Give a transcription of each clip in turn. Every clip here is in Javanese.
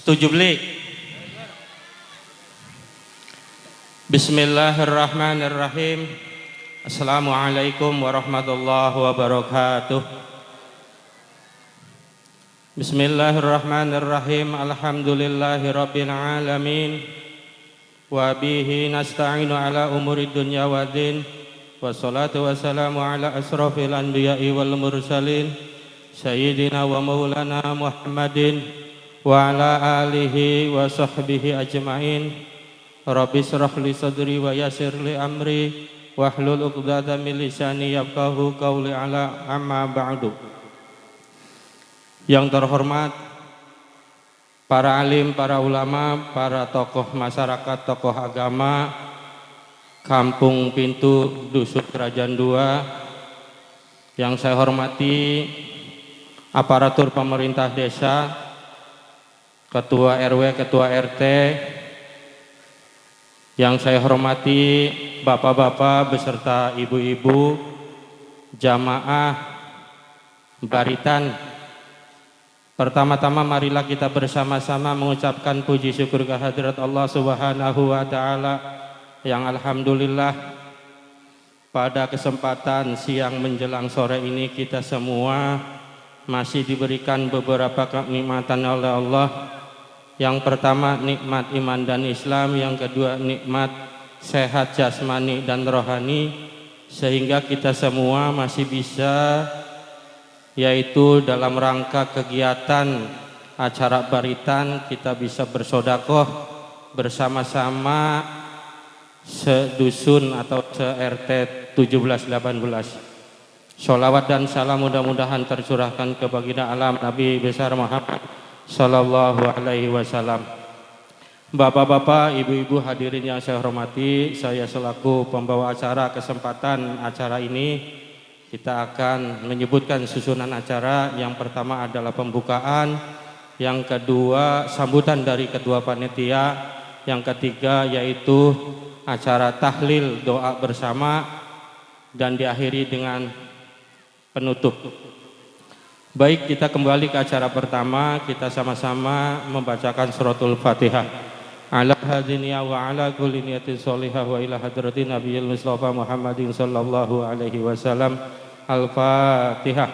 Setuju beli? Bismillahirrahmanirrahim. Assalamualaikum warahmatullahi wabarakatuh. Bismillahirrahmanirrahim. Alhamdulillahi rabbil alamin. Wa bihi nasta'inu ala umuri dunya waddin. Wassalatu wassalamu ala asrafil anbiya'i wal mursalin. Sayyidina wa maulana Muhammadin wa ala alihi wa sahbihi ajma'in. Rabbi israh li sadri wa yassir li amri wahlul 'uqdatam min lisani yafqahu qawli ala amma ba'du. Yang terhormat para alim, para ulama, para tokoh masyarakat, tokoh agama Kampung Pintu Dusun Kerajaan II, yang saya hormati aparatur pemerintah desa, ketua RW, ketua RT, yang saya hormati bapak-bapak beserta ibu-ibu, jamaah baritan. Pertama-tama marilah kita bersama-sama mengucapkan puji syukur kehadirat Allah Subhanahu wa Ta'ala yang alhamdulillah pada kesempatan siang menjelang sore ini kita semua masih diberikan beberapa kenikmatan oleh Allah. Yang pertama nikmat iman dan Islam, yang kedua nikmat sehat jasmani dan rohani, sehingga kita semua masih bisa, yaitu dalam rangka kegiatan acara baritan kita bisa bersodakoh bersama-sama sedusun atau se-RT 17-18. Sholawat dan salam mudah-mudahan tercurahkan ke baginda alam Nabi besar Muhammad Sallallahu Alaihi Wasallam. Bapak-bapak, ibu-ibu hadirin yang saya hormati, saya selaku pembawa acara kesempatan acara ini, kita akan menyebutkan susunan acara. Yang pertama adalah pembukaan, yang kedua sambutan dari ketua panitia, yang ketiga yaitu acara tahlil doa bersama, dan diakhiri dengan penutup. Baik, kita kembali ke acara pertama. Kita sama-sama membacakan suratul Fatihah. Ala hadiniya wa ala kulli niyatin sholihah wa ila hadratin nabiyil Mustafa Muhammadin sallallahu alaihi wasallam. Al-Fatihah.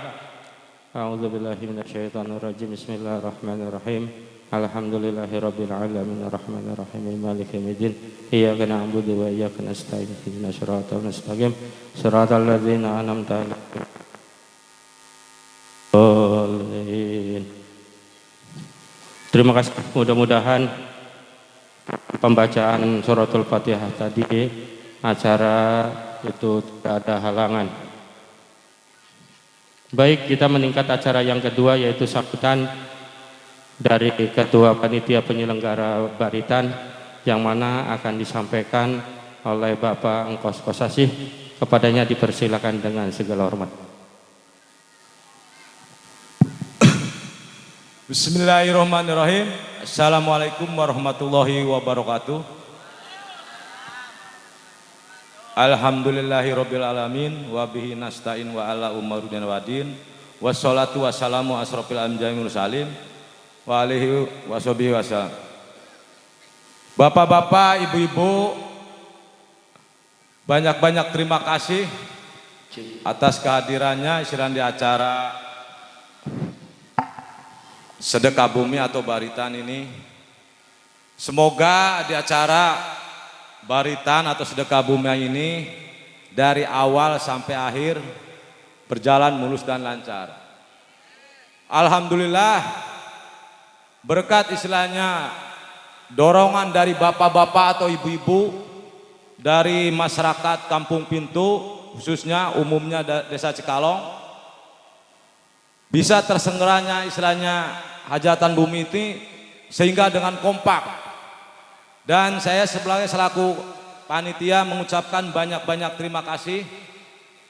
A'udzubillahi minasyaitonirrajim. Bismillahirrahmanirrahim. Alhamdulillahirabbil alamin arrahmanirrahim maliki yaumiddin. Iyyaka na'budu wa iyyaka nasta'in. Ihdinas siratal mustaqim. Siratal ladzina an'amta 'alaihim. Terima kasih. Mudah-mudahan pembacaan suratul Fatihah tadi acara itu tidak ada halangan. Baik, kita meningkat acara yang kedua, yaitu sambutan dari ketua panitia penyelenggara baritan, yang mana akan disampaikan oleh Bapak Engkos Kosasih. Kepadanya dipersilakan dengan segala hormat. Bismillahirrahmanirrahim. Assalamualaikum warahmatullahi wabarakatuh. Alhamdulillahirabbil alamin wa bihi nasta'in wa ala umurudin wadin. Wassalatu wassalamu asrofil anbiya'i mursalin wa alihi washabihi wasallam. Bapak-bapak, ibu-ibu, banyak-banyak terima kasih atas kehadirannya isiran di acara sedekah bumi atau baritan ini. Semoga di acara baritan atau sedekah bumi ini dari awal sampai akhir berjalan mulus dan lancar. Alhamdulillah, berkat istilahnya dorongan dari bapak-bapak atau ibu-ibu dari masyarakat Kampung Pintu, khususnya umumnya Desa Cikalong, bisa terselenggaranya istilahnya hajatan bumi ini sehingga dengan kompak. Dan saya sebagai selaku panitia mengucapkan banyak-banyak terima kasih,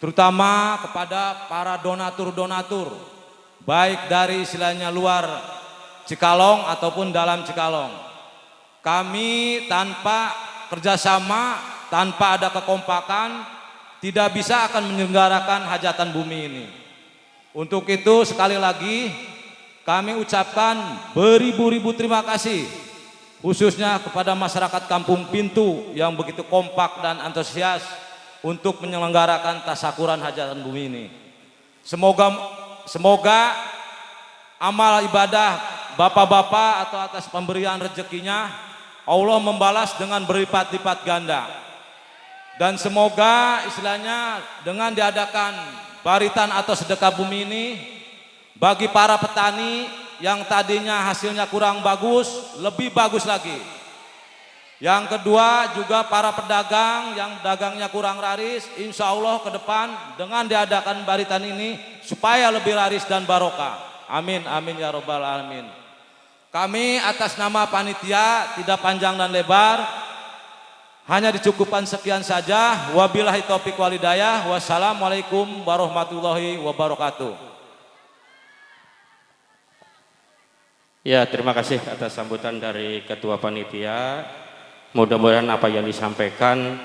terutama kepada para donatur-donatur, baik dari istilahnya luar Cikalong ataupun dalam Cikalong. Kami tanpa kerjasama, tanpa ada kekompakan, tidak bisa akan menyelenggarakan hajatan bumi ini. Untuk itu sekali lagi kami ucapkan beribu-ribu terima kasih khususnya kepada masyarakat Kampung Pintu yang begitu kompak dan antusias untuk menyelenggarakan tasyakuran hajatan bumi ini. Semoga semoga amal ibadah bapak-bapak atau atas pemberian rezekinya Allah membalas dengan berlipat-lipat ganda. Dan semoga istilahnya dengan diadakan baritan atau sedekah bumi ini bagi para petani yang tadinya hasilnya kurang bagus, lebih bagus lagi. Yang kedua juga para pedagang yang dagangnya kurang laris, insya Allah ke depan dengan diadakan baritan ini supaya lebih laris dan barokah. Amin, amin ya robbal alamin. Kami atas nama panitia tidak panjang dan lebar, hanya dicukupkan sekian saja. Wabillahi taufik walhidayah. Wassalamualaikum warahmatullahi wabarakatuh. Ya, terima kasih atas sambutan dari Ketua Panitia. Mudah-mudahan apa yang disampaikan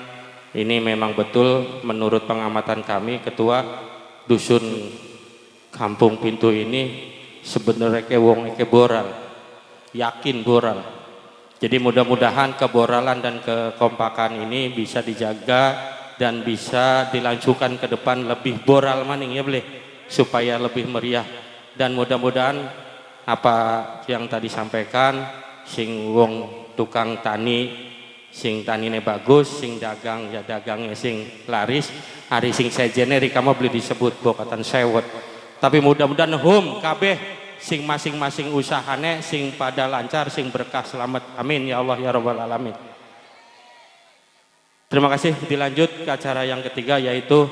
ini memang betul menurut pengamatan kami, Ketua Dusun Kampung Pintu ini sebenarnya ke wong ke boral, yakin boral. Jadi mudah-mudahan keboralan dan kekompakan ini bisa dijaga dan bisa dilanjutkan ke depan lebih boral maning ya boleh, supaya lebih meriah, dan mudah-mudahan apa yang tadi sampaikan sing wong tukang tani sing tanine bagus, sing dagang ya dagangnya sing laris, hari sing sejene rika mah beli disebut bokatan sewot. Tapi mudah-mudahan hum kabeh sing masing-masing usahane sing pada lancar, sing berkah selamat. Amin ya Allah ya rabbal alamin. Terima kasih. Dilanjut ke acara yang ketiga, yaitu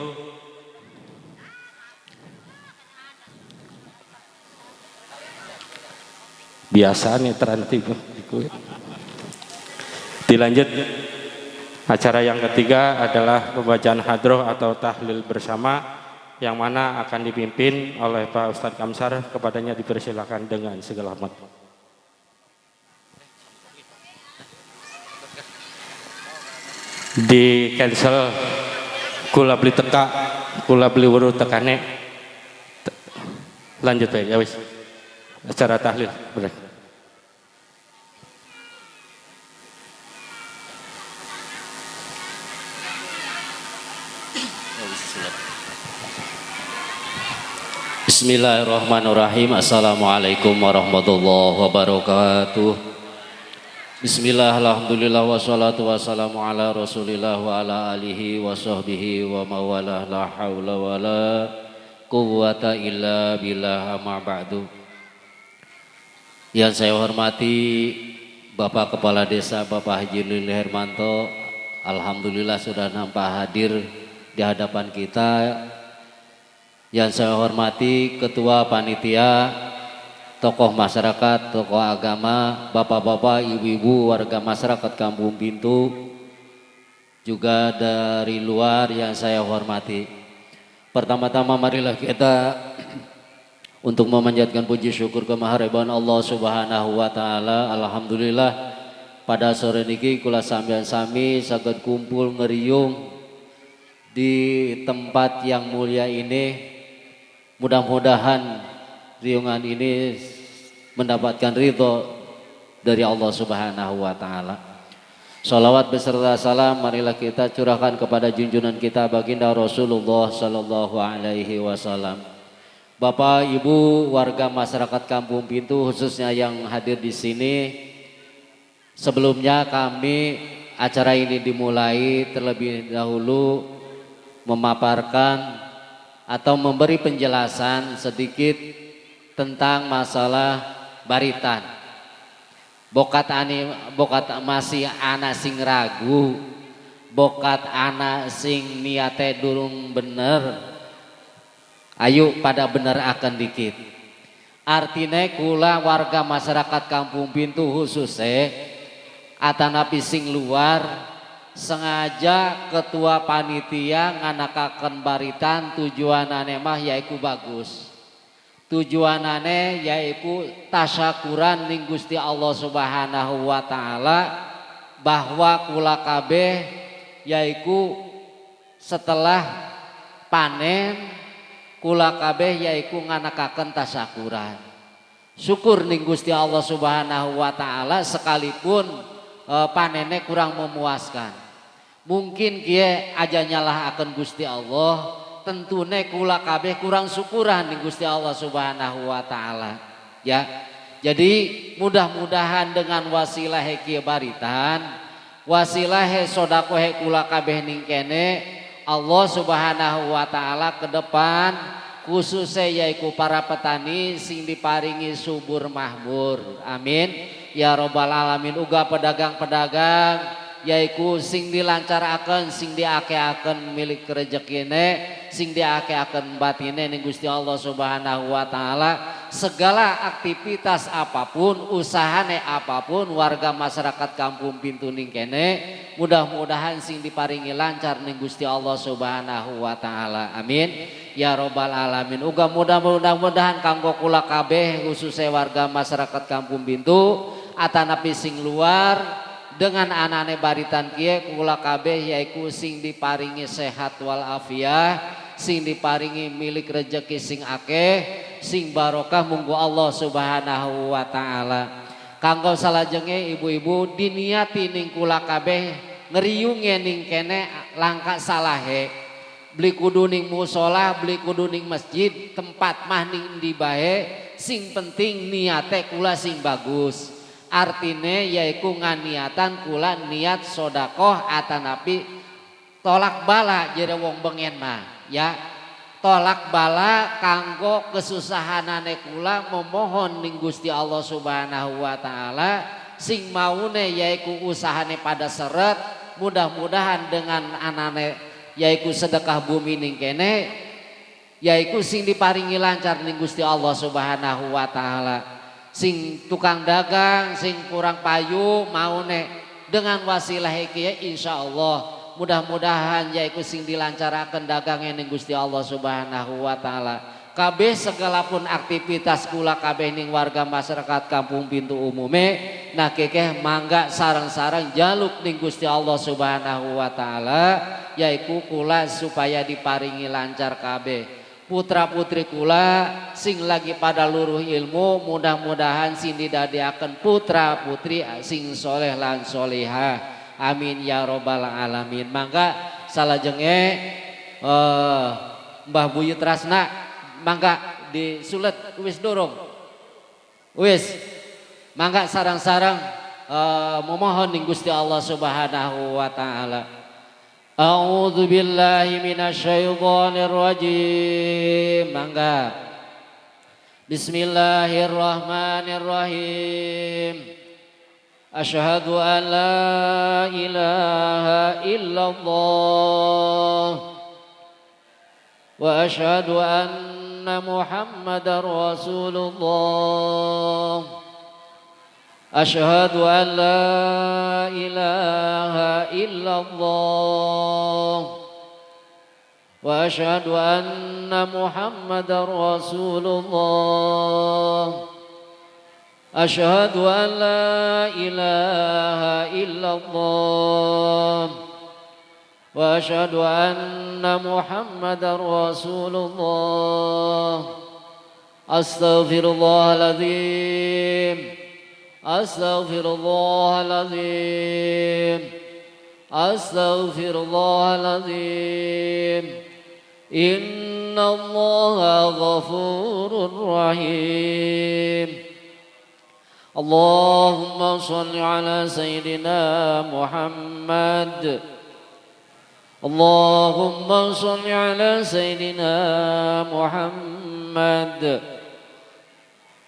biasa nih teranti. Dilanjut acara yang ketiga adalah pembacaan hadroh atau tahlil bersama yang mana akan dipimpin oleh Pak Ustadz Kamsar. Kepadanya dipersilakan dengan segala hormat. Di cancel kula beli teka, kula beli weruh tekane. Lanjut ya wis. Acara tahlil. Benar. Bismillahirrahmanirrahim. Assalamualaikum warahmatullahi wabarakatuh. Bismillah, alhamdulillah, wassalatu wassalamu ala rasulillah wa ala alihi wa sahbihi wa mawalah, la hawla wa la quwwata illa billah, amma ba'du. Yang saya hormati Bapak Kepala Desa Bapak Haji Lili Hermanto, alhamdulillah sudah nampak hadir di hadapan kita. Yang saya hormati Ketua Panitia, tokoh masyarakat, tokoh agama, bapak-bapak, ibu-ibu, warga masyarakat Kampung Pintu, juga dari luar yang saya hormati. Pertama-tama marilah kita untuk memanjatkan puji syukur kemaharebaan Allah Subhanahu wa taala. Alhamdulillah pada sore niki kula sampeyan sami saged kumpul ngeriung di tempat yang mulia ini. Mudah-mudahan riungan ini mendapatkan ridho dari Allah Subhanahu wa taala. Salawat beserta salam marilah kita curahkan kepada junjungan kita baginda Rasulullah sallallahu alaihi wasallam. Bapak, Ibu, warga masyarakat Kampung Pintu khususnya yang hadir di sini, sebelumnya kami acara ini dimulai terlebih dahulu memaparkan atau memberi penjelasan sedikit tentang masalah baritan. Bokat ani, bokat masih anak sing ragu, bokat anak sing niate durung bener. Ayo pada bener akan dikit. Artinya kula warga masyarakat Kampung Pintu khususnya atanapi sing luar sengaja ketua panitia nganakaken baritan tujuanane mah yaiku bagus. Tujuanane yaiku tasyakuran ning Gusti Allah Subhanahu wa taala bahwa kula kabeh yaiku setelah panen kula kabeh yaiku nganakaken tasyakuran. Syukur ning Gusti Allah Subhanahu wa taala sekalipun panene kurang memuaskan. Mungkin kiye aja nyalahaken Gusti Allah, tentune kula kabeh kurang syukuran ning Gusti Allah Subhanahu wa taala. Ya. Jadi mudah-mudahan dengan wasilah kieu baritan, wasilah sedekah kula kabeh ning kene, Allah Subhanahu wa taala ke depan khususnya yaiku para petani sing diparingi subur makmur. Amin ya robbal alamin. Uga pedagang-pedagang yaiku sing dilancaraken, sing diakeaken milik rezekine, sing diakeaken batine ning Gusti Allah Subhanahu wa taala. Segala aktivitas apapun, usahane apapun warga masyarakat Kampung Pintu ning kene mudah-mudahan sing diparingi lancar ning Gusti Allah Subhanahu wa taala. Amin ya robbal alamin. Uga mudah-mudahan kanggo kula kabeh khususnya warga masyarakat Kampung Pintu atanapi sing luar dengan anane baritan kiye kula kabeh yaiku sing diparingi sehat wal afiah, sing diparingi milik rejeki sing akeh, sing barokah munggu Allah Subhanahu wa taala. Kanggo salajenge ibu-ibu diniati ning kula kabeh ngriunge ning kene langka salahe. Beli kudu ning musola, beli kudu ning masjid, tempat mah ning endi bae, sing penting niate kula sing bagus. Artine yaiku nganiatan kula niat sodakoh atanapi tolak bala jere wong bengen mah ya. Tolak bala kanggo kesusahanane kula memohon ning Gusti Allah Subhanahu wa taala sing maune yaiku usahane pada seret, mudah-mudahan dengan anane yaiku sedekah bumi ning kene yaiku sing diparingi lancar ning Gusti Allah Subhanahu wa taala. Sing tukang dagang sing kurang payu maune dengan wasilah iki insyaallah mudah-mudahan yaiku sing dilancaraken dagange ning Gusti Allah Subhanahu wa taala. Kabeh segala pun aktivitas kula kabeh ning warga masyarakat Kampung Pintu umume nah kekeh mangga sareng-sareng jaluk ning Gusti Allah Subhanahu wa taala yaiku kula supaya diparingi lancar kabeh. Putra-putri kula sing lagi pada luruh ilmu mudah-mudahan sing didadiaken putra-putri sing soleh lan solehah. Amin ya robbal alamin. Mangga salajenge Mbah Buyut Rasna mangga disulet wis dorong. Wis mangga sarang-sarang memohon ning Gusti Allah Subhanahu wa taala. A'udzu billahi minasyaitonir rajim. Mangga. Bismillahirrahmanirrahim. Asyhadu an la ilaha illallah wa asyhadu anna Muhammadar Rasulullah. Asyhadu an la ilaha illallah wa asyhadu anna Muhammadar Rasulullah. Asyhadu an la ilaha illallah wa asyhadu anna Muhammadar Rasulullah. Astaghfirullahaladzim, astaghfirullahaladzim, astaghfirullahaladzim. Innallaha ghafurur rahim. Allahumma shalli ala sayyidina Muhammad. Allahumma shalli ala sayyidina Muhammad.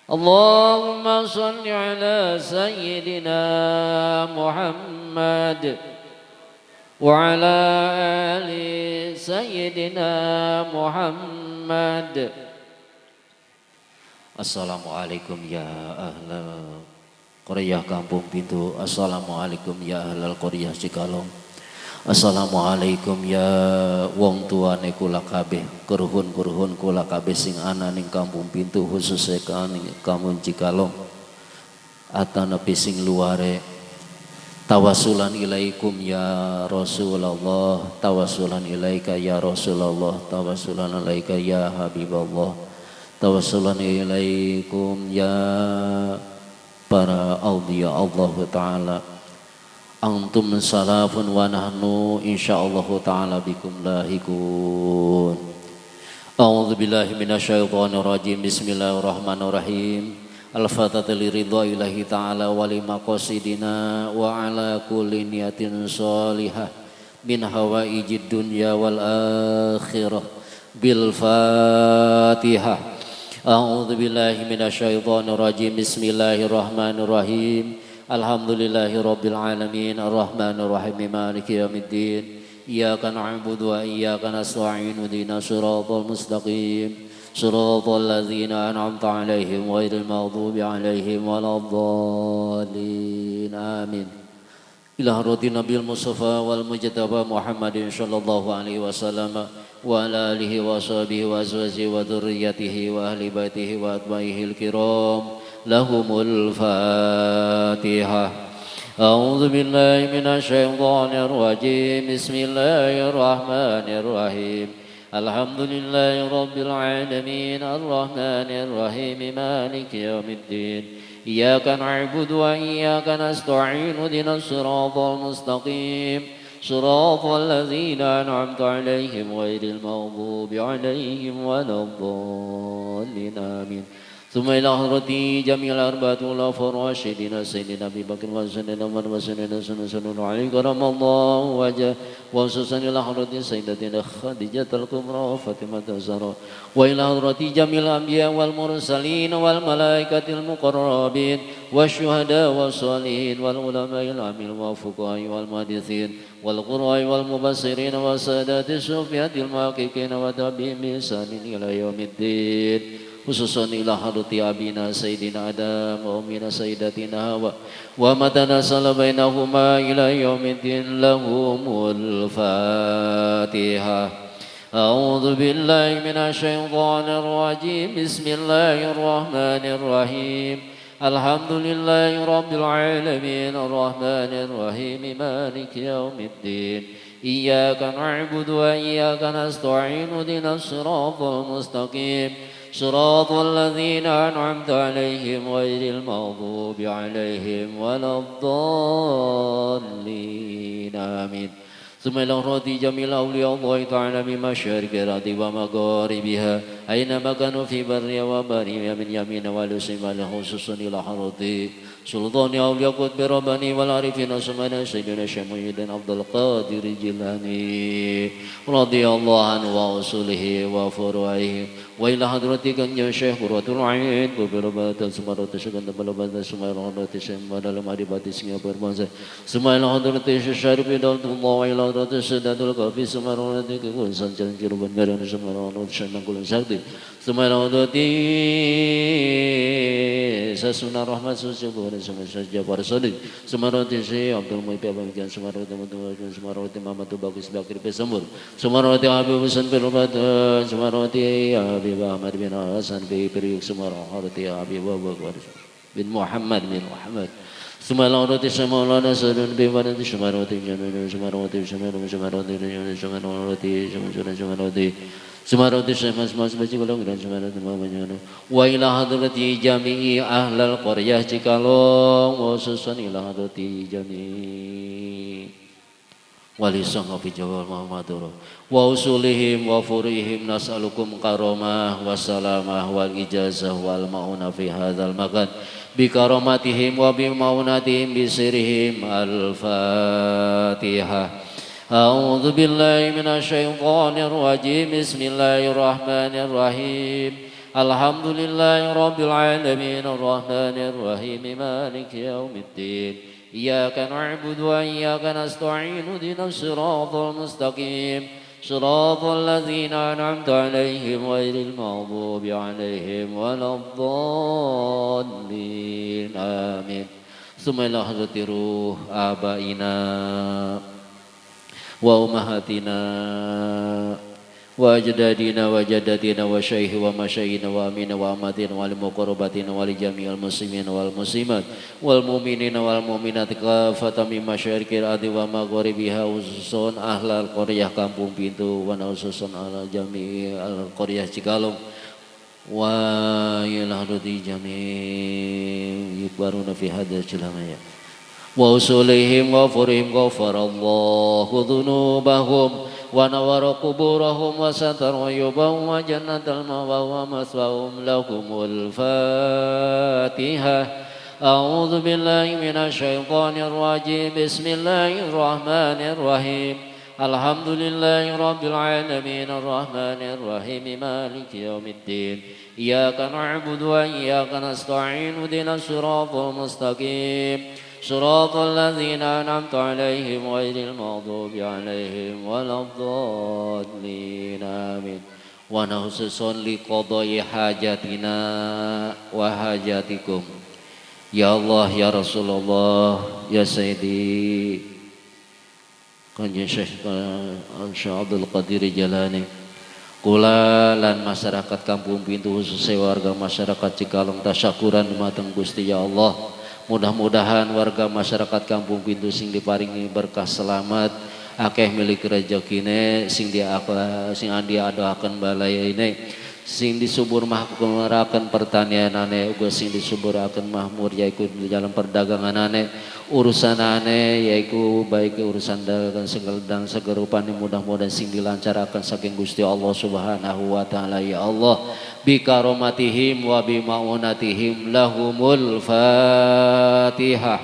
Allahumma shalli ala sayyidina Muhammad wa ala ali sayyidina Muhammad. Assalamualaikum ya ahlal qaryah Kampung Pintu. Assalamualaikum ya ahlal qaryah Cikalong. Assalamualaikum ya wong tuane kula kabeh, keruhun-keruhun kula kabeh sing ana ning Kampung Pintu khususnya ning Kampung Cikalong atanapi sing luare. Tawassulan ilaikum ya Rasulullah, tawassulan ilaika ya Rasulullah, tawassulan ilaika ya Habiballah, Tawassulan ilaikum ya para awliya Allah ta'ala. Antum salafun wa nahnu insyaallah ta'ala bikum lahikun. A'udzu billahi minasyaitonir rajim. Bismillahirrahmanirrahim. Al-Fatihah li ridha ilahi ta'ala wa li maqasidina wa ala kulli niyatin shalihah min hawaijid dunya wal akhirah. Bil Fatihah. A'udzu billahi minasyaitonir rajim. Bismillahirrahmanirrahim. Alhamdulillahi rabbil alamin arrahmanir rahim maliki yaumiddin. Iyyaka na'budu wa iyyaka nasta'in ihdinas siratal mustaqim siratal ladzina an'amta 'alaihim ghairil maghdubi 'alaihim waladdallin. Amin. Ila hadratin Nabil Mustafa wal Mujtaba Muhammadin sallallahu alaihi wasallam wa ala alihi wa sahbihi wa azwajihi wa dzurriyyatihi wa ahli baitihi wa atba'ihi al-kiram. Lahumul Fatihah. A'udzu billahi minasyaitonir rajim. Bismillahirrahmanirrahim. Alhamdulillahi rabbil alamin arrahmanir rahim maliki yaumiddin. Iyyaka na'budu wa iyyaka nasta'in ihdinas siratal mustaqim siratal ladzina an'amta 'alaihim ghairil maghdubi 'alaihim waladdallin. Amin. ثم إلى حضرة جميع الأربعة الخلفاء الراشدين سيدنا أبي بكر وسيدنا عمر وسيدنا سيدنا علي كرم الله وجهه، وخصوصا إلى حضرة سيدتنا خديجة الكبرى وفاطمة الزهراء، وإلى حضرة جميع الأنبياء والمرسلين والملائكة المقربين والشهداء والصالحين والعلماء العاملين والفقهاء والمحدثين والقراء والمبصرين والسادات الصوفية المحققين وتابعين بإحسان إلى يوم الدين. Khususan ila hadrati abina sayyidina Adam wa ummina sayyidatina Hawa wa ma tanasala bainahuma ila yaumiddin. Lahumul Fatihah. A'udzu billahi minasyaitonir rajim. Bismillahirrahmanirrahim. Alhamdulillahi rabbil alamin arrahmanir rahim maliki yaumiddin. Iyyaka na'budu wa iyyaka nasta'in ihdinas siratal mustaqim صراط الذين أنعمت عليهم غير المغضوب عليهم ولا الضالين. آمين. ثم إلى أرض جميع أولياء الله تعالى من مشارق الأرض ومغاربها أينما كانوا في برها وبحرها من يمين والشمال، خصوصا إلى حضرة سلطان أولياء قطب رباني والعارفين سمعنا سيدنا الشيخ محي الدين عبد القادر الجيلاني رضي الله عنه وأصوله وفروعه، وإلى حضرتك يا شيخ قرة العين وبربات سمرة شكن بلبات سمرة شمال المعرفة سنغافورة ثم إلى حضرة الشارف دولة الله وإلى حضرة السادة الكافي سمرة كل سنجان جربان غير سمرة شمال كل سعد ثم إلى حضرة سسنا رحمة سجبور سجبور صدق سمرة شيخ عبد المحيي بن سمرة سمرة محمد باقي باقر بسمر سمرة حبيب حسن بن سمرة حبيب أحمد بن حسن في بريك سمرة حبيب أبو بن محمد بن محمد ثم الأرض سمولنا سدن بمرد سمرة جنون سمرة سمرة سمرة سمرة سمرة سمرة سمرة سمرة سمرة سمرة وإلى حضرة جميع أهل القرية Cikalong وخصوصا إلى حضرة جميع wali sanga fi jawal Muhammadur wa usulihim wa furihim nas'alukum karamah wa salamah wal ijazah wal mauna fi hadzal makan bi karamatihim wa bi maunatihim bi sirihim. Al-Fatihah. A'udzu billahi minasyaitonir rajim. Bismillahirrahmanirrahim. Alhamdulillahi rabbil alamin arrahmanir rahim maliki yaumiddin. إياك نعبد وإياك نستعين اهدنا الصراط المستقيم صراط الذين أنعمت عليهم غير المغضوب عليهم ولا الضالين. آمين. ثم إلى حضرة روح آبائنا وأمهاتنا وأجدادنا وجداتنا وشيخ ومشايخنا وأمين وأماتنا ولمقرباتنا ولجميع المسلمين والمسلمات والمؤمنين والمؤمنات كافة من مشارق الأرض ومغاربها خصوصا أهل القرية Kampung Pintu wa khususan ala jami' al-qaryah Cikalong Wa ila jami' yukbaruna fi hadzal celamaya wa usulihim wa furihim ghafarallahu dzunubahum wa nawara quburahum wa satara uyubahum wa jannatal ma'wa wa maswahum lahumul fatihah. A'udzu billahi minasyaitonir rajim. Bismillahirrahmanirrahim. Alhamdulillahi rabbil alamin arrahmanir rahim maliki yaumiddin. Iyyaka na'budu wa iyyaka nasta'in ihdinas siratal mustaqim siratal ladzina an'amta 'alaihim ghairil maghdubi 'alaihim waladdallin. Amin. Wa nahsusun liqada'i hajatina wa hajatikum. Ya Allah ya Rasulullah ya Sayyidi Kanjeng Syekh Abdul Qadir Jailani, kula lan masyarakat Kampung Pintu khususnya warga masyarakat Cikalong tasyakuran dumateng Gusti ya Allah. Mudah-mudahan warga masyarakat Kampung Pintu sing diparingi berkah selamat, akeh milik rejekine, sing diadohaken balayaine, sing disubur mahmuraken pertanianane, uga sing disuburaken mahmur yaiku di dalam perdaganganane, urusanane yaiku baik urusan dagang segeldang segerupane mudah-mudahan sing dilancaraken saking Gusti Allah Subhanahu wa taala. Ya Allah bi karomatihim wa bi maunatihim lahumul Fatihah.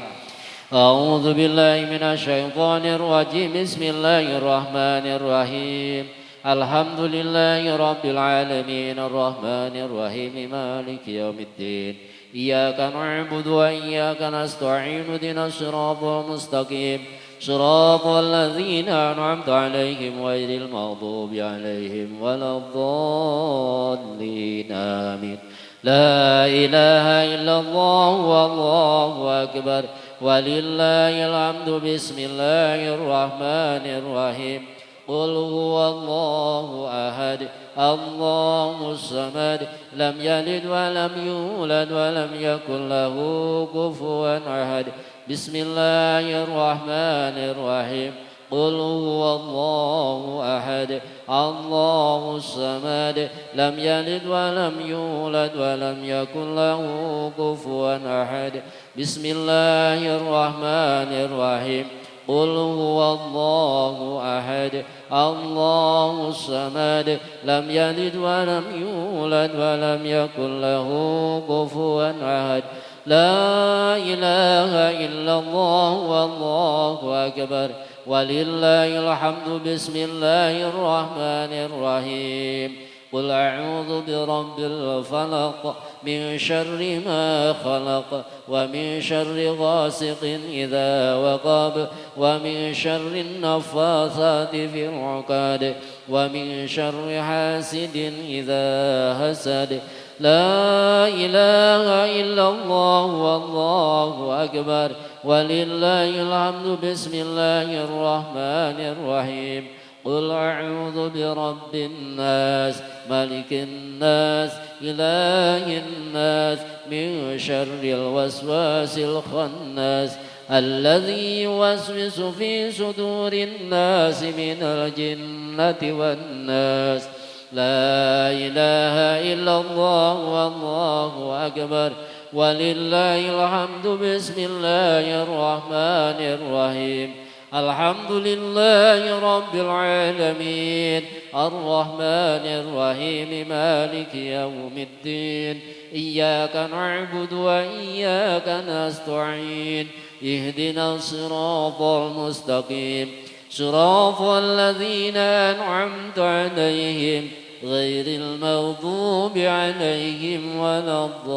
A'udzu billahi minasyaitonir rajim. Bismillahirrahmanirrahim. Alhamdulillahi rabbil alamin arrahmanir rahim maliki yaumiddin. Iyyaka na'budu wa iyyaka nasta'in ihdinas siratal mustaqim siratal ladzina an'amta 'alaihim ghairil maghdubi 'alaihim waladdallin. Amin. La ilaha illallah wallahu akbar walillahil hamdu. Bismillahirrahmanirrahim. Qul huwallahu ahad Allahus samad lam yalid wa lam yulad wa lam yakul lahu kufuwan ahad. Bismillahirrahmanirrahim. Qul huwallahu ahad Allahus samad lam yalid wa lam yulad wa lam yakul lahu kufuwan ahad. Bismillahirrahmanirrahim. Qul huwallahu ahad Allahus samad lam yalid wa lam yulad wa lam yakul lahu kufuwan ahad. La ilaha illallah wallahu akbar walillahil hamdu. Bismillahirrahmanirrahim. Qul a'udzu birabbil falaq min syarri ma khalaq wa min syarri ghasiqin idza waqab wa min syarri naffatsati fil 'uqad wa min syarri hasidin idza hasad. La ilaha illallah wallahu akbar walillahil hamdu. Bismillahirrahmanirrahim. Qul a'udzu birabbin nas malikin nas ilahin nas min syarril waswasil khannas alladzi yuwaswisu fi sudurin nas minal jinnati wan nas. La ilaha illallah wallahu akbar walillahil hamdu. Bismillahirrahmanirrahim. Alhamdulillahi rabbil alamin arrahmanir rahim maliki yaumiddin. Iyyaka na'budu wa iyyaka nasta'in ihdinas siratal mustaqim siratal ladzina an'amta 'alaihim ghairil maghdubi 'alaihim waladdallin.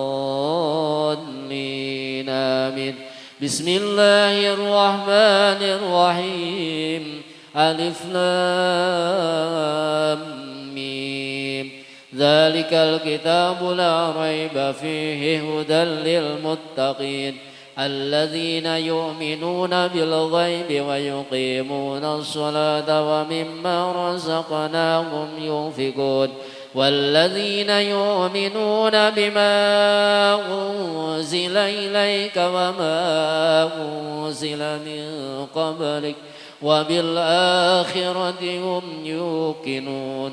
Amin. Bismillahirrahmanirrahim. Alif Lam Mim. Dzalikal kitabu la raiba fihi hudan lil muttaqin alladzina yu'minuna bil ghaibi wa yuqimuna as-salata wa mimma razaqnahum yunfiqun. والذين يؤمنون بما أنزل إليك وما أنزل من قبلك وبالآخرة هم يوقنون.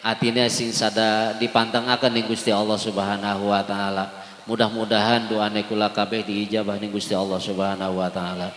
atine sing sada dipantengaken ning Gusti Allah Subhanahu wa taala. Mudah-mudahan doane kula kabeh diijabah ning Gusti Allah Subhanahu wa taala.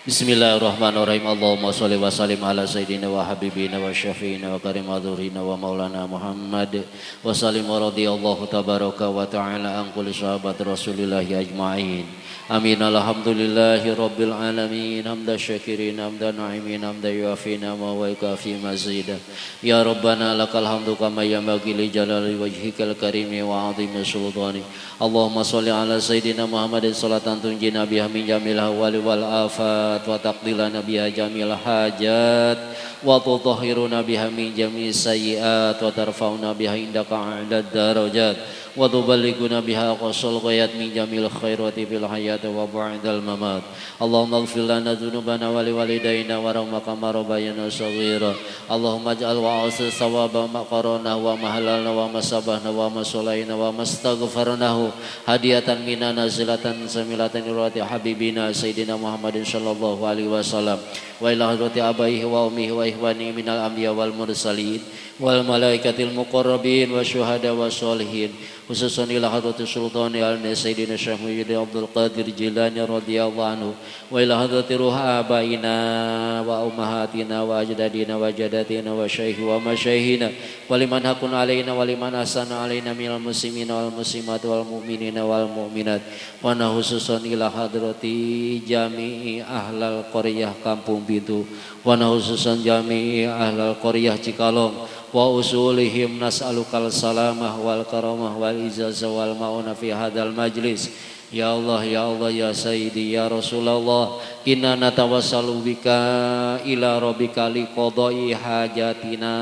Bismillahirrahmanirrahim. Allahumma sholli wa sallim ala sayyidina wa habibina wa syafiina wa karim adhurina wa maulana Muhammad wa sallim wa radhiyallahu tabaraka wa ta'ala an kulli sahabat Rasulillahi ajma'in. Amin. Alhamdulillahi rabbil alamin. Hamda syakirin, hamda na'imin, hamda yuafina ma wa yukafi mazida. Ya Rabbana lakal hamdu kama yanbaghi li jalali wajhikal karimi wa 'azimi sultani. Allahumma sholli ala sayyidina Muhammadin salatan tunjina biha min jamil ahwali wal afat wa taqdilana biha jamil hajat wa tutahhiruna biha min jami'is sayyi'at wa tarfa'una biha indaka 'alad darajat wa tuballighuna biha aqsal ghayat min jamil khairati fil hayati wa ba'dal mamat. Allahumma ighfir lana dzunubana wa liwalidayna warhamna kama rabbayana shaghira. Allahumma ij'al wa'asil sawaba ma qarana wa ma halalna wa ma sabahna wa ma sholaina wa ma astaghfarnahu hadiyatan minna nazilatan samilatan irati habibina sayyidina Muhammadin sallallahu alaihi wasallam wa ila hadrati abaihi wa ummihi wa ikhwani minal anbiya wal mursalin wal malaikatil muqarrabin wa syuhada wa sholihin khususan ila hadrati sultani al sayyidina Syekh Muhyiddin Abdul Qadir Jilani radhiyallahu anhu wa ila hadrati ruh abaina wa ummahatina wa ajdadina wa jadatina wa syaikh wa masyaihina wa liman hakun alaina wa liman ahsana alaina minal muslimina wal muslimat wal mu'minina wal mu'minat wa khususan ila hadrati jami'i ahlal qaryah Kampung Pintu wa khususan jami'i ahlal qaryah Cikalong wa usulihim nas'alukal salamah wal karamah wal ijazah wal mauna fi hadzal majlis. Ya Allah, ya Allah, ya Sayyidi, ya Rasulullah, inna natawassalu bika ila rabbika liqada'i hajatina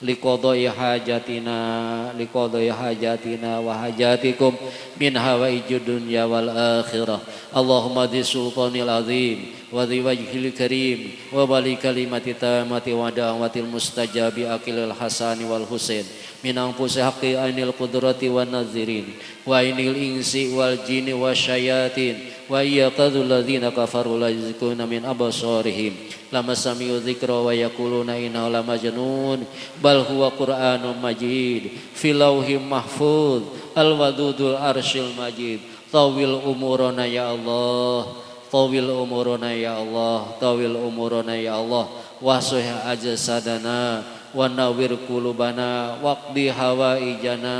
liqada'i hajatina liqada'i hajatina wa hajatikum min hawaijid dunya wal akhirah. Allahumma di sultanil azim wa di wajhil karim wa bali kalimati tamati wa da'watil mustajabi akilil hasani wal husain min anfusi haqqi ainil qudrati wan nazirin wa ainil insi wal jini wasyayatin wa yaqadul ladzina kafaru la yuzikuna min absarihim lama sami'u dzikra wa yaquluna innahu lamajnun bal huwa qur'anun majid fi lauhim mahfuz al wadudul arsyil majid. Tawil umurana ya Allah, tawil umurana ya Allah, tawil umurana ya Allah, wasuh ajsadana wa nawwir qulubana waqdi hawaijana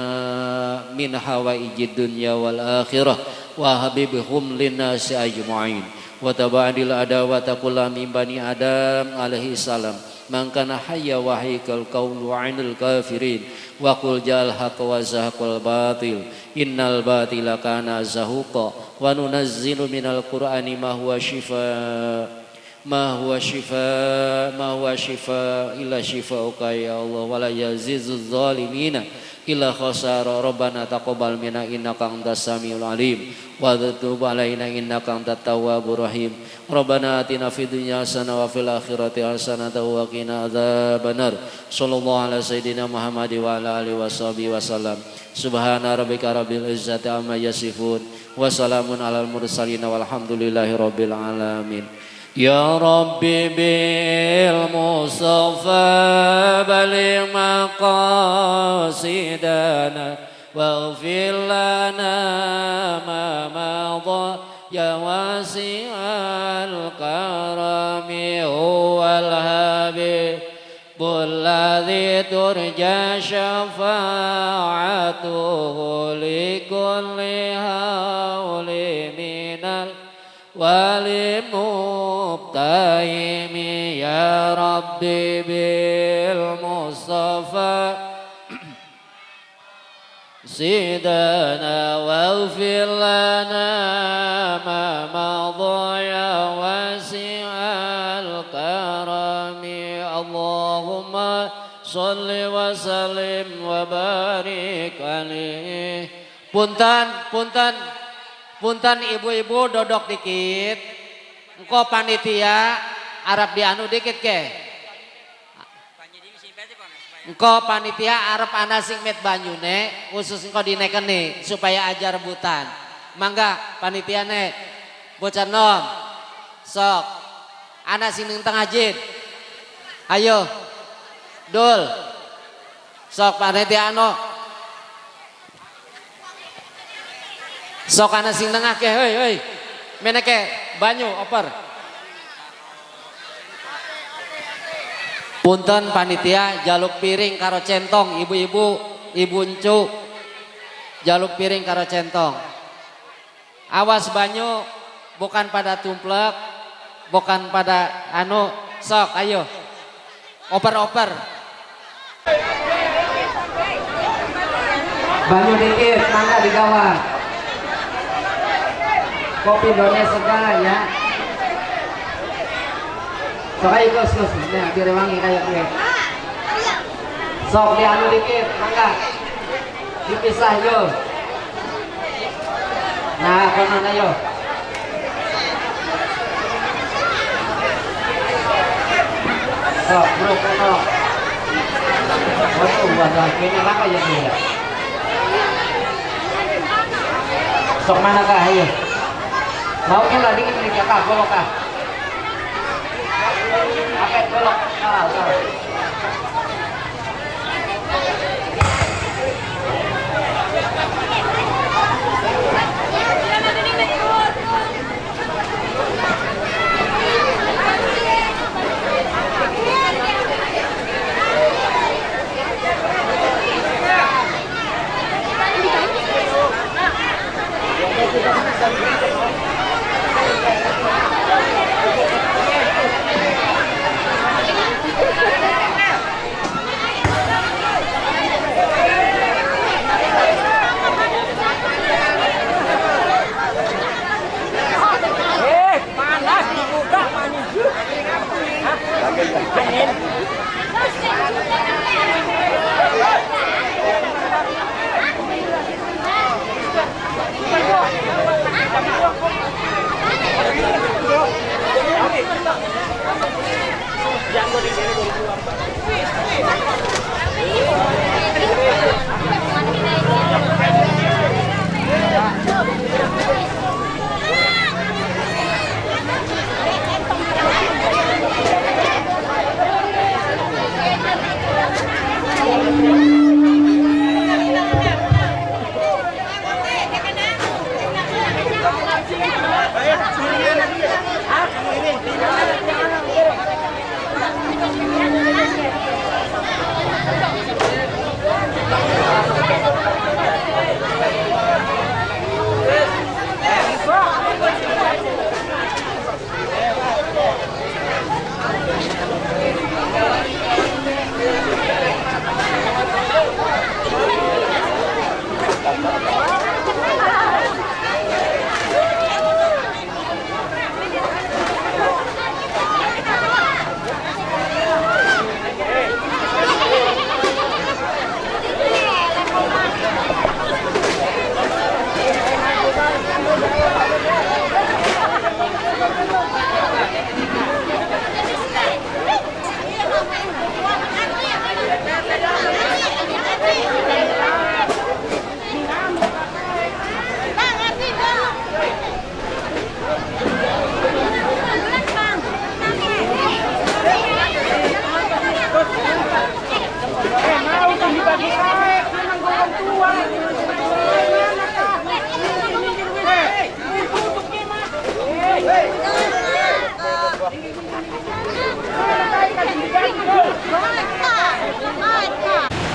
min hawaijid dunya wal akhirah wa habibhum linnasi ajma'in wa taba'dil adawata kulla min bani adam alaihi salam man kana hayya wa haykal qawlu 'anil kafirin wa qul ja'al haqqa wa zahaqal batil innal batila kana zahuqa wa nunazzilu minal qur'ani ma huwa shifaa ma huwa shifaa ma huwa shifaa illa shifauka ya Allah wa la yazizuz zalimina illa khasara. Rabbana taqabbal minna innaka antas samiul alim wa tub alaina innaka antat tawwabur rahim. Rabbana atina fid dunya hasanah wa fil akhirati hasanah wa qina adzabannar. Sallallahu ala sayidina Muhammad wa ala alihi washabihi wasallam. Subhana rabbika rabbil izzati amma yasifun wa salamun alal mursalin walhamdulillahi rabbil alamin. Ya Rabbi bil Mustafa baligh maqasidana waghfir lana ma madha ya wasi'al karami huwal habibul ladzi turja syafa'atuhu likulli hauli minal walimubtaimi. Ya Rabbi bil Mustafa sidana waghfir lana ma madha ya wasi'al karami. Allahumma sholli wa sallim wa barik alaihi. Punten, punten, punten ibu-ibu dodok dikit. Engko panitia arep dianu dikit ke. Engko panitia arep ana sing met banyune khusus engko dinekeni supaya aja rebutan. Mangga panitiane bocah nom. Sok. Ana sing ning tengah jin. Ayo. Dul. Sok panitia anu. Sok ana sing nengah ke, hoi hoi. Meneke banyu oper. Punten panitia jaluk piring karo centong ibu-ibu, ibu encu. Jaluk piring karo centong. Awas banyu bukan pada tumplek, bukan pada anu, sok ayo. Oper-oper. Banyu dikit, mangga digawa. Kopi done segala ya. Sok ayo kus kus, nah direwangi kayak gue. Sok dianu dikit, mangga. Dipisah yo. Nah, kono ayo. Sok bro kono. Waduh, wadah kayaknya laka ya dia. Sok mana kah ayo. Mau kula dingin nih kah golok kah. Apa golok? Salah, salah.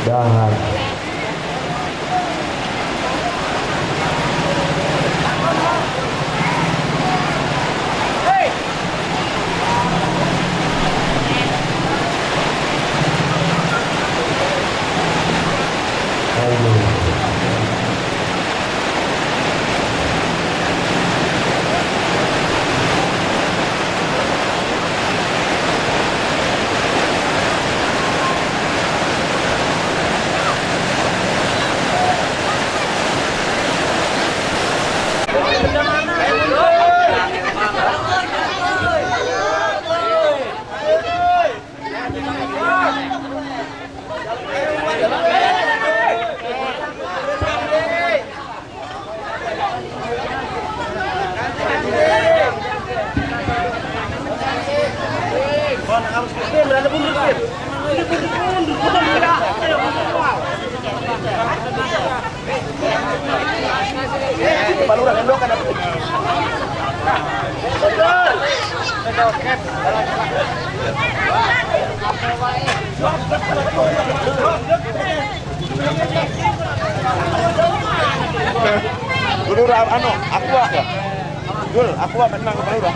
Dahar. Lurah anu, aqua ya. Dul, aqua menang ke lurah.